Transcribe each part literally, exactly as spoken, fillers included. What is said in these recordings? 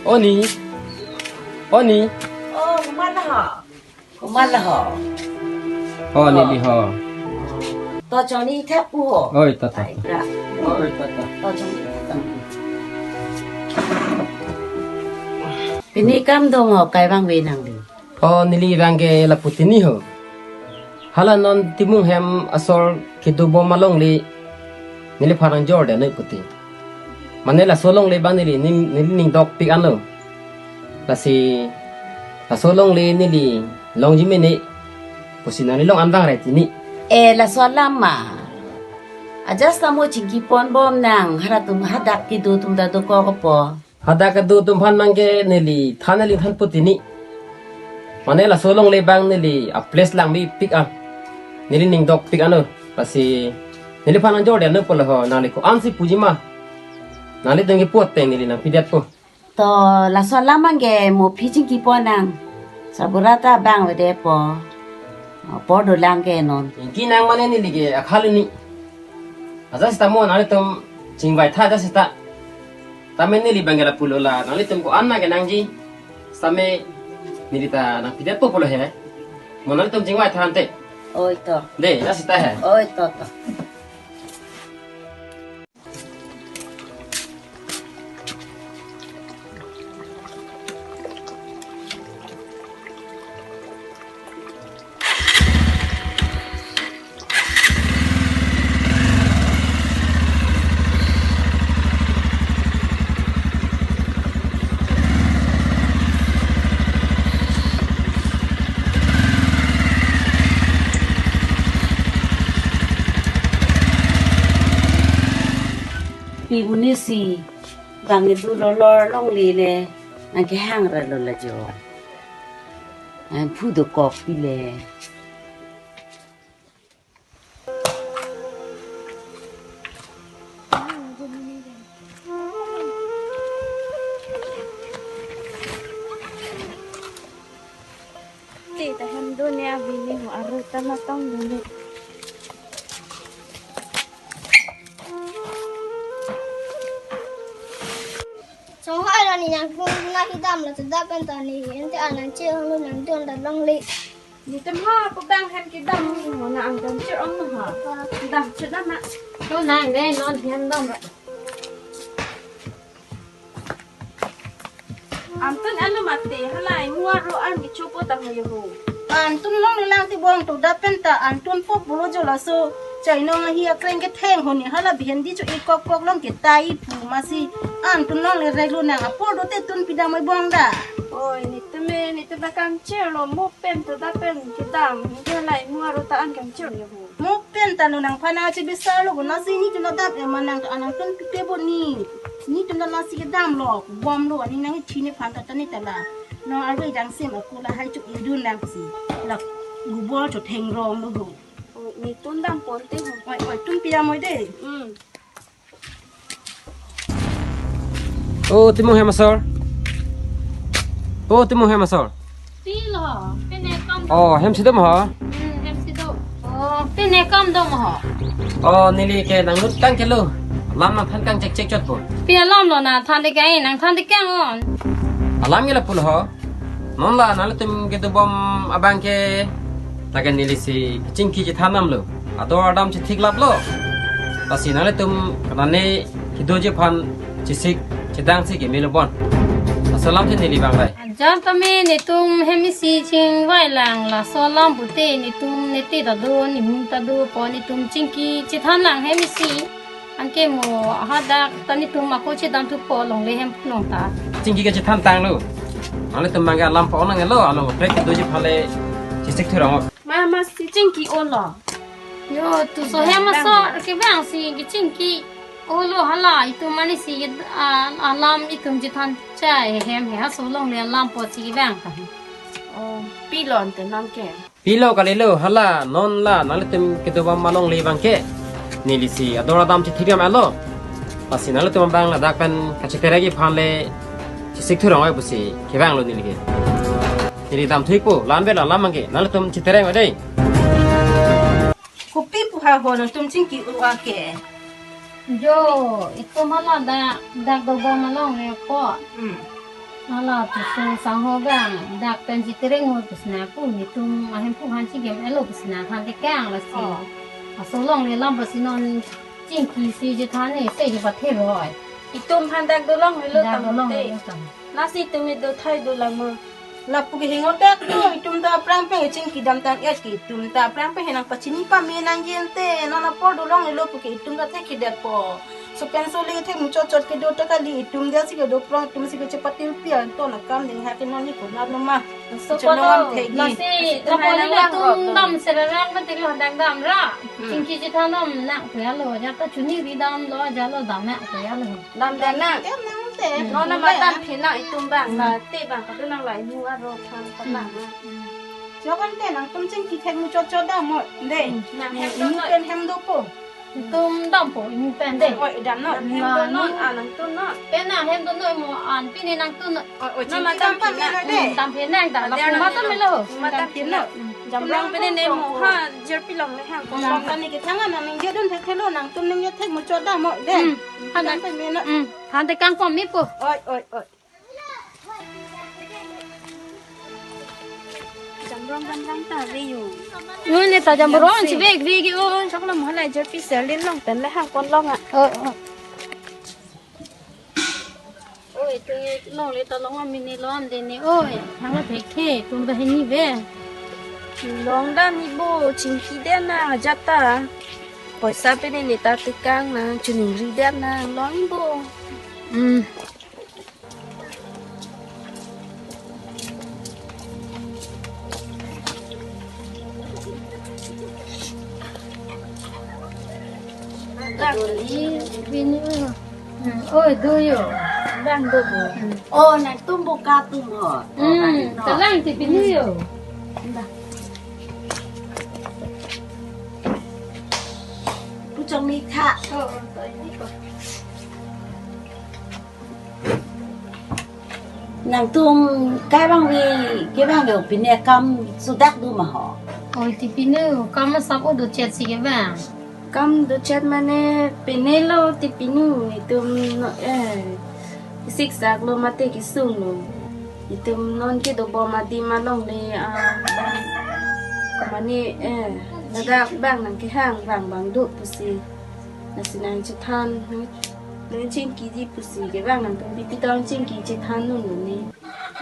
O ni. O ni. Oh, kumala ho. Kumala ho. O neli ho. To choni thap pu ho. Oi, to, to. Ai, ra. Oi, to, to. To choni thap. Pini kam dong ho, kai vangve nangli? O neli vang ke lapu tini ho. Hala non Timung hem asor kedobom alongle neliphan nangjor de noi puti. Mane laso alongle abang neli ning, neli ning dokpik anlo. Lasi laso alongle neli longji mene pusi nangli long-an vangrai tini. Eh, laso alam ma. Ajat samo chingki ponbom nang, halatum hadak kedo atum ta dokok po. Hadak kedo atum aphan abang ke neli than, neli than pu tini. Mane laso alongle abang neli a-place langmepik an. Neli ning dokpik anlo. Lasi neliphan nangjor de noi pulo ho, nangli ko-ansi puji ma, nanglitum kepu ateng neli nangpidetpo. To laso alam abang ke mo aphi chingki pon nang. Sabura ta vangvedet po. Apor dolang ke non. Chingki nang mane neli ke akhal ni. Ajat seta mo nanglitum chingvaitha ajat seta. Tame neli abang ke lapulo la nanglitum ko-an nang kenangji. Tame neli ta nangpidetpo pulo he. Mo nanglitum chingvaitha ante. Oi to. De, ajat seta he. Oi to to. Pi bunisi bang kedo lolor longle le nangkehang ra lo la jo. Nangphu dokok pi le. Te ta hem do ne abini ho, aru ta matong do ne. Chonghoi lo ni nang kung na kedam lo, chedap pen ta ni ente anang che ong lo nang don ta longle. Netum ha pu bang hem kedam ni ho, nang angdam chir ong no ha. Ha. Dam chir dam na. To nang de non hem dam ra. Antun anu mate halai mua ro an kechopo ta ho yo ho. Antun longle lang ti bong to dap pen ta antun pop bolo jo laso. Chainong ahi akreng ketheng ho ni hala bhendi cho-ik kok kok long ke tai pu masi. Antun longle rek lo nang apor do te tun pidam oi bong da. Oi, netum e, netum ta kangchir lo mo pen to dap pen kedam. Ni ke halai mua ro ta an kangchir yo ho. Mo pen ta lo nangphan achi bisar lo gunasi netum ta dap e ma nang ta anang tun pite bo ni. Netum ta lasi kedam lo, bom lo, ani nang ithi nephan ta ta ni ta la. No arve jang sem aku lahai cho-ik dun nang si. La gubor cho theng rong lo ho. Oi, netum dam pon te ho. Oi, oi, tun pidam oi de. Hmm. O Timung hem asor. O Timung hem asor. Pilo, pine kam. O, hem si dom ho? Hmm, hem si dom. O, pine kam dom ho? O, neli ke nanglut kang kelo. Alam nangthan kang chek chek chot po. Pi alam lo nangthan de kang, nangthan de kang on. Alam ke lapulo ho. Non la nanglitum kedobom abang ke lake neli si kechingki chethan damlo. Ador adam chethik laplo. Lasi nanglitum kanane kedoji aphan chesik chedang si keme lo bon. Laso alam si neli vangrai. Ajat tame netum hem isi chingvai lang, laso alam pute netum nete ta do, nemung ta do, po netum chingki chethan lang hem isi. Anke mo hadak ta netum ako chedam thupo longle hem pu nong ta. Chingki ke chethan tanglo. Nanglitum abang ke alam po nang lo, along kaprek kedoji aphan le chesik thu rong. Ma, ma si chingki olo. Yo, tu so hem asor kevang si kechingki olo hala, itum mane si, ah, alam itum chethan chai hem he, haso longle alam po si kevang ta. O, pilo ante non ke. Pilo kalilo hala non la nanglitum kedobom alongle abang ke neli si ador adam chethik damlo. Lasi nanglitum abang ladak pen kacheterek ji aphan le chesik thu rong oi pusi kevang lo neli ke. Neli dam thu-ikpo, la-an vet lo alam abang ke, nanglitum cheterek oi de. Kopi pu ha ho nangtum chingki ur-a ke? Jo, itum hala dak, dak dobom alongle ko. Hmm. Ala tuso sangho bang, dak pen chitereng ho pusna pu, netum ahemphu aphan chigem-etlo pusna aphan tekang lasi. Oh. Laso longle alam pusi non chingkisi chethan ne, se je pathe roi. Itum aphan dak dolonglelo. Dak tang dolonglelo te. Tang. Lasi itum do thai do lama. Lapu ke hingo dak do, itum ta aphrang pen chingki dam tang-et ke, itum ta aphrang pen nangpachini pame nangji ante, non apor dolonglelo pu ke itum ta thekthedetpo. Laso penso le thek muchot chot kedo ta kali, itum dia si kedo prong, itum si kechepatil pial to na kam ding ha ke non ni ko na lo ma. So chonong kono am thek ni. Lasi, lasi lapu nang le lang tum rok dam serarang mati lo dang dam ra. Hmm. Chingki chethan dam nang puya lo, ja ta chuniri dam lo, ja lo dam nang puya lo. Dam dam nang. Dam nang te. Hmm. Non na matan phi nang itum bang, hmm, la te bang kadu nang la imu aro phan phan nang. Hmm. Jokan te nangtum chingki thek muchot chot dam mo, de. Hmm. Nang hem, hmm, to imu no. Pen hem dopo. Itum dampo imu pen de. Oi, dam non. Nang hem do non, ah, nangtum non. Pen nang hem do non mo an pine nangtum non. Oi, oi, non chingki ma dam dam phi nang de. Hmm, dam phi nang dam. Ada lapu nang matan melo. Matan phi nang. Jamrong pine ne mo ha, jer pilong le hang. Nang kani kethang an nang ningje dun thekthelo, nangtum ningje thek muchot dam mo de. Hmm. Dam pen me na. Hmm. Han tekang pom mi po. Oi, oi, oi. Jamrong jamrong ta ve yo. Ngun ne ta jamrong si ve ve ki o. Chok lo mo la jer pi sel din long pen le hang kon long a. Oh, oh. Oi, tu ye long le ta long a mini long de ni. Oi, hang la phe khe, tum ba hini ve. Long da ni bo, chingki de na jata. Poisa pine ne ta tekang na, chuningri de na, long bo. Hmm. Doli, bini, hmm, oi, do yo. Bang do do. Hmm. Oh, nangtum buka tum ho. Hmm, oh, kalang ti bini yo. Bang. Puchong ni tha. Oh, oh, to ini ko. Nangtum kai bang vi, ke bang vi pine kam sudak do ma ho. Oi, ti pine kam asap o do chet si ke bang. Kam do chet mane pine lo ti pine itum no, eh, siksak lo mate kisung lo. Itum non ke dobom adim along le, ah, bang, mane, eh, ladak bang nang kehang bang bang do pusi. Lasi nang chethan, nang chingkiji pusi ke bang nangtum pipi tong chingki chethan non lo ni.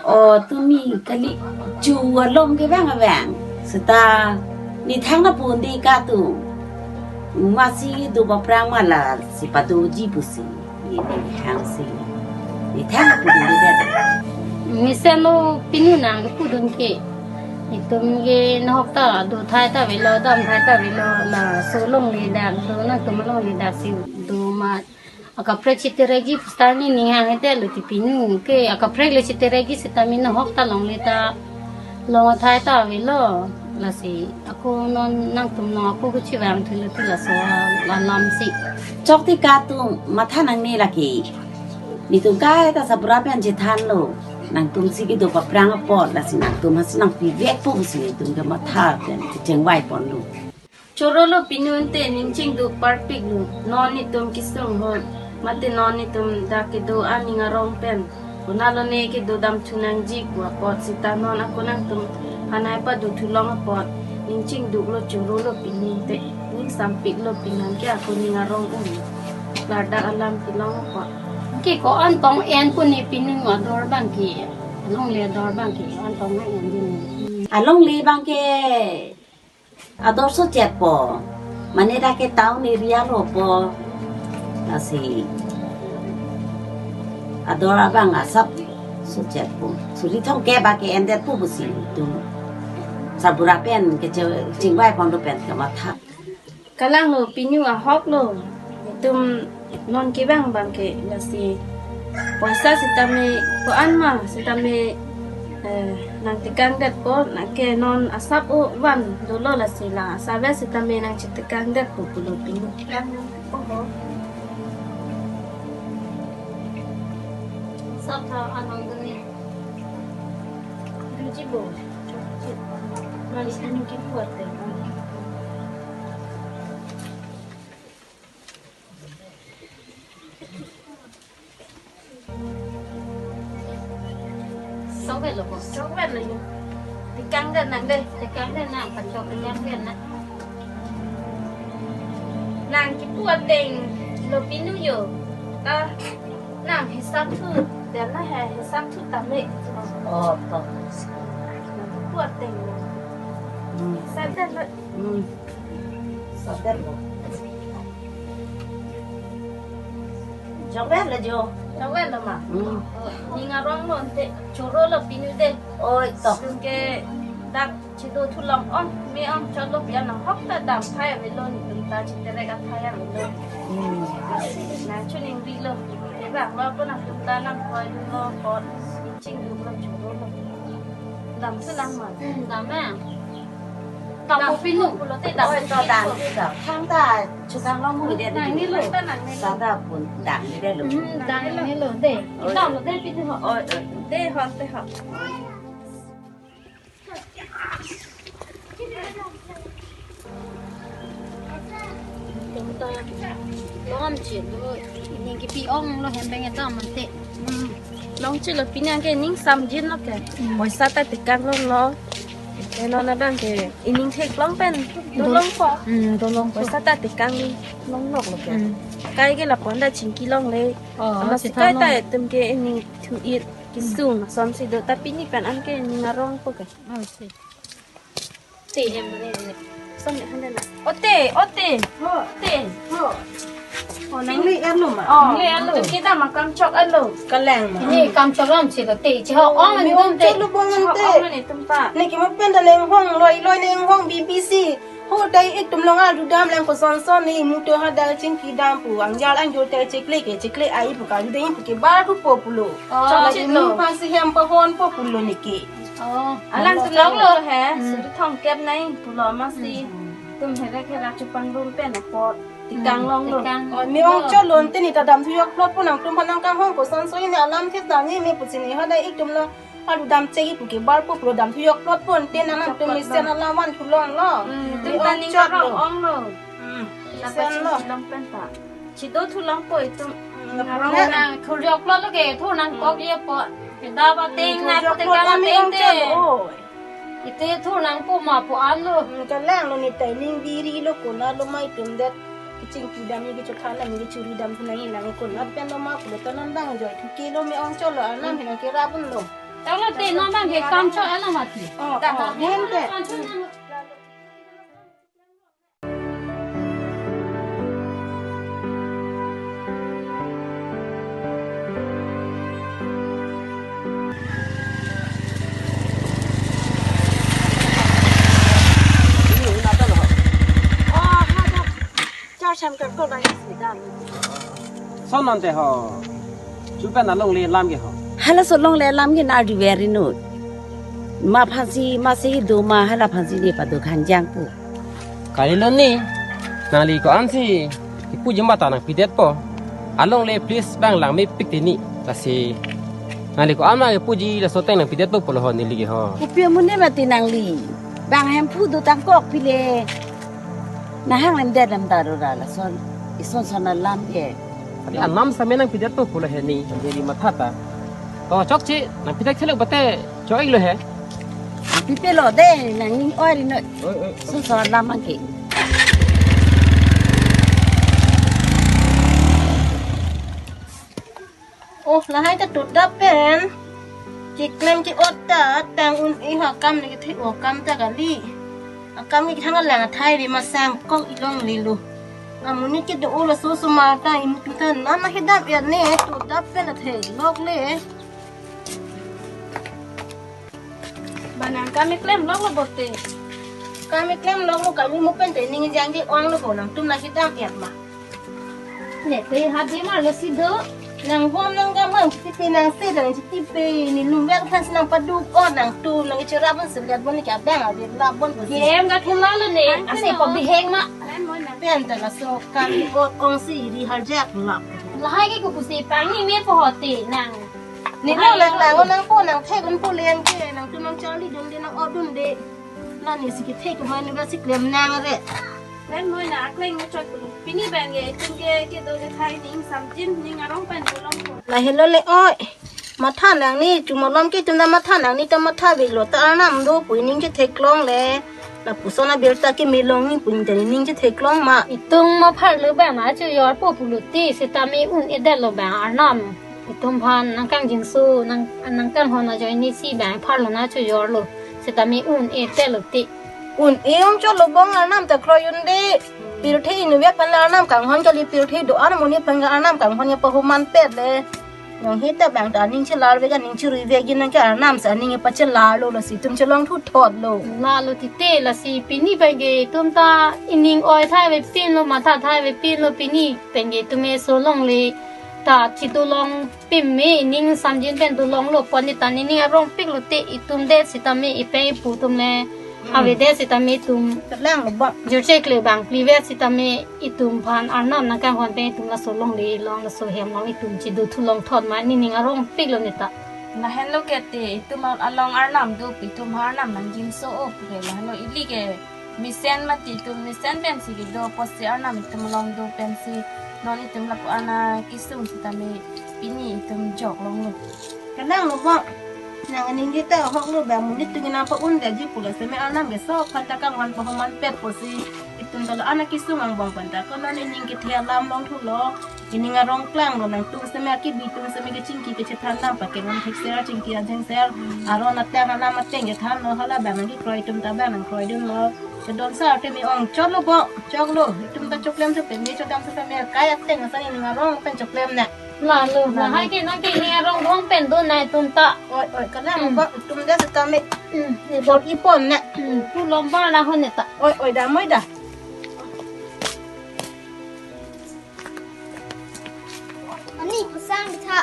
O tumi kali chu alom ke bang abang. Seta ni thang na pon di ka tu. Masi do ba prang ma lasi padoji pusi. Ni ni hang si. Ni thang na pon di ka tu. Ni seno pinu nang ke pudun ke. Itum ke nahok ta do thai ta velo, dam thai ta velo, laso longle dak do nangtum longle dak si do ma. Akaprek chiteregi pusitame ning hang hede lo ti pinu ke, akaprek le chiteregi sitame nahok ta longle ta long thai ta velo, lasi ako non nangtum non ako kuchi vang thulo ti laso alam si. Chok ti ka tu matha nangne lake. Nitum kai ta sabura pen chethan lo. Nangtum si kedo paprang apot lasi nangtum hasi nangpi vek pu si nitum ke matha pen kechengvai pon lo. Choro lo pinu ante ning chingduk parpik lo. Non nitum kisung hot. Mate non nitum dak kedo aning arong pen. Konat lo ne kedo dam thu nangji pu apot sita non ako nangtum hanai pado thu long apot. Ning chingduk lo choro lo pinu ante. Ning sampik lo pinu ke ako ning arong un. Klardak alam kelong apot. Ke ko-an tong en pu ne pinu ador bang ke. Alongle ador bang ke. An tong en din. Alongle bang ke. Ador sochet po. Mane dak ke town area lo po. Lasi. Ador abang asap sochet po. Suri thong ke ba ke endet po pusi tu. Sabura pen kechengvai pon lo pen kematha. Kalang lo pinu ahok lo. Itum non kevang bang ke lasi. Poisa sitame ko-an ma sitame, eh, nang tekang det po, nang ke non asap o van dolo lasi la asap ve sitame nang chetekang det po pulo pinu. Oho. Asap ta anong duni. Duji bo. Mali pinu ke kuat deh. Chokvetlo ko. Chokvetlo yo. Tekang den nang de. Tekang den nang, pachok tekang den nang. Nang kipu ateng lo pinu yo. Ta nang hisap thu. Dia na he hisap thu tame. Oh, to. Kipu ateng lo. Hmm. Hisap den lo. Hmm. Hisap den lo. Chokvetlo jo. Chokvetlo ma. Hmm. Oh, ning arong lo ante choro lo pinu de. Oi to. Sungke dak chido thu long ong, me ong cholo pia na hok ta dam thai avelo, netum ta chiterek athai avelo. Hmm. Na chuning ri lo. Bang lo pun atum ta nang koi lo pot. Ching du lo choro lo. Dam thu lang ma. Dam eh. Dam pinu pulote dam. Oi, to dam pinu. Thangta chukang long mu de. Nang ni lo. Sada pun dam ni de lo. Hmm, dam ni lo de. Oi. Dam lo de pinu ho. Oi, oi. De ho, de ho. Tum ta lom chelo, ining kipi ong lo hem bang dam ante. Hmm. Long chelo pini ke ning samjin lo ke. Hmm. Poisa ta tekang longlo. Te non abang ke ining theklong pen. Do- dolong po. Hmm, dolong po. Poisa ta tekang longlo ke. Hmm. Kai ke lapu-an ta chingki longle. Oh, amatsi chethang kai ta long. Etum ke ining thu-ir kisung asonsi do, ta pini pen an ke ning arong po ke. Oh, si. Te hem bang ni. Som le hande na. O te, o te. Ho. Te. Ho. O, nang le alo ma. O. Nang le alo. Tum kita ma kamchok alo. Kalang ma. Ni kamchok lam si lo te. Chi ho ong ni tum te. Chok lo bong te. Chi ho ong ni tum ta. Ni ki ma pen ta neng hong loi loi neng hong B B C. Ho dai ik tum long alu dam lang koson son ni muto ha dai chingki dam pu. Angjal angjol te chekle ke chekle ai pu ka dai pu ke bar pu po pulo. Oh, chok la chit lo. Mu pasi hem pa hon po pulo ni ke. Oh, alang si longlo he. Hmm. Suri thong kep nai pulo amatsi. Hmm. Tum herak herak chupang rum pen apot. Tekang longlo. Tekang. Oh, me ong cholo ante ni ta dam thu yok plot po nangtum phan nang kanghong koson so ni alam thit ta ni me pusi ni ha dai ik tum lo. Alu dam chek pu ke bar po pulo dam thu yok plot po ante nangtum mesen alam van thu longlo. Hmm. Me tum ta ong ning cholo. Karong onglo. Hmm. Lapa mesen lo. Chingki long pen ta. Chido thu long po itum. Hmm, ngarong nang thur yok plot lo ke, thur nang kok ye po. Ke da ba teng na thur yok te plot kala kami teng ong te. Chot lo, oi. Ite thur nang po ma po an lo. Hmm, kalang lo ni tai ning biri lo ko na lo mai tum det. Kichingki dam ni kichothan dam ni kichuri dam thu nang ilang ko na pen lo ma pulo ta non bang joi thu ke lo me ong cholo anam hi nang ke rabun lo. Tang lo te non bang ke kamchok alam ati. Oh, oh, hem te. Son non te ho. Chupen alongle lam ke ho. Hala so longle lam ke na di very no. Ma phansi ma si do ma hala phansi de pado khanjang pu. Kalilo ni, nangli ko-ansi kipuji mata nangpidetpo. Alongle please bang lang mepik te ni. Lasi nangli ko-an ma kipuji laso teng nangpidetpo pulo ho neli ke ho. Kopi amonit mati nangli. Bang Hemphu do tangkok pile. Nahang lemdet lemdar ura lason. Ison son alam ke. Tapi anam same nangpidetpo pulo he ni. Jadi matha ta. To chokche nangpidet thelo bate. Choi lo he. Pipe lo de nang ning oi ri no. Oi, oi. Sun so lam angke. Oh, lahai ta tut dap pen. Kiklem ki-ot ta tang un-e ha kam ni kithi o kam ta kali. Akam ki thang lang athai ri masam kok ilong lilu. Amonit ke do o laso sumar ta imu ta nan na hidap ya ne tut dap pen athe lok le. Ba nang kam keklem lok lo bote. Kam keklem lok lo kami mo pen te ning jang ke ong lo ko nangtum na hidam et ma. Ne te ha de ma lo si do. Nang hom nang gam hom si pe nang se dang si pe ni lum wer khan si nang paduk o nangtum nang cherap bon se liat bon ni kya bang a de lap bon ko si. Kem ga khen la lo ne. Ase ko biheng ma. Pen ta laso kam ko ong si ri har jak lap. Lahai ke ko pusi pang ni me po hote nang. Ni lo lang lang nang po nang thek un po len ke nangtum nang charli dun de nang o dun de. La ni si kethek ko man ba si klem nang re. Pen moi na akleng mo chot ko. Pini bang ye tum ke kedo kethai ning samjin ning arong pen ko long ko. La hello le oi. Matha nangne, chumalom ke itum ta matha nangne ta matha veklo ta Arnam do pu ining chetheklongle. Lapuson abirta keme longni pu ining ta ining chetheklong ma. Itum mapharlo bang achojorpo pulote, sitame un-edetlo bang Arnam. Itum aphan nangkangjinso, nang, nangkanghon ajoine si bang pharlo na chojorlo. Sitame un-edetlo te. Un-e ongchotlo bang Arnam ta kroi un-e. Pirthe inutvet aphan la Arnam kanghon kali, pirthe do-an amonit aphan Arnam kanghon ya pahuman pet le. Nang hita bang ta aning chelarve ka aning cherui vek ji nang ke Arnam si aning pachelarlo, lasi itum chelongthu thotlo. Lalo tite, lasi pini bang ke itum ta ining oi thai vepinlo, matha thai vepinlo, pini bang ke itum eso longle ta chitulong pime, ining samjin pen tulonglo, pon ni ta ining arongpiklo te itum det sitame ipei pu atum le. Avedet sitame itum. Kalang lo bang. Jor chekle bang plivet sitame itum aphan Arnam nangkanghon pen itum laso longle long, laso hem long itum chido thulong thot ma, ining arongpiklo neta. Lahenlo ke te, itum along Arnam do pu itum Arnam nangginso o pu ke, lahenlo ili ke mesen mati itum mesen pensi kedo apotsi Arnam itum along do pensi non itum lapu-an akesung sitame pini itum jok longlo. Kalang lo bang. Nang aning kita hoklo bang, monit atum nangpa-un-edetji pu la seme Arnam ke so aphan ta kanghon pahuman pet pusi itum ta la-an akesung angbong aphan ta ko non ining kethe alam longthulo. Ining arong klanglo, nangtum seme akibi atum seme kechingki kechethan dam, pakenam thekser, chingki ajengser, aron ateng anam ateng kethanlo, hala bang nangkekroi atum ta bang nangkroidunlo. Kedon sa arte mi ongchotlo bang, choklo. Itum ta choklem se peme chodam se peme, kai ateng asa ining arong pen choklem ne. Lalo, lahai ke nang ke ining arong rong pen do na itum ta. Oi, oi, kalang lo bang, itum det sitame. Hmm, ni bor ipon ne. Hmm, tu lombar na hon ne ta. Oi, oi, damoi da. Ani, pusang bitha.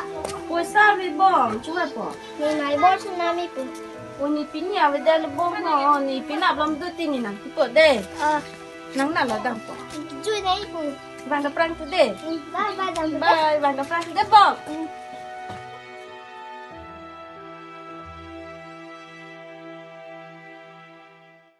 Poisa bi bom, chuwa po. Ni mai bor suna mi pu. O ni pini avedet lo bom ho, ni pini ablom do tini nangkipo de. Ah. Nang na lo dampo. Jui na ipu. Bang daphrang tu de. Bye bye dam. Bye, bang daphrang tu de bom.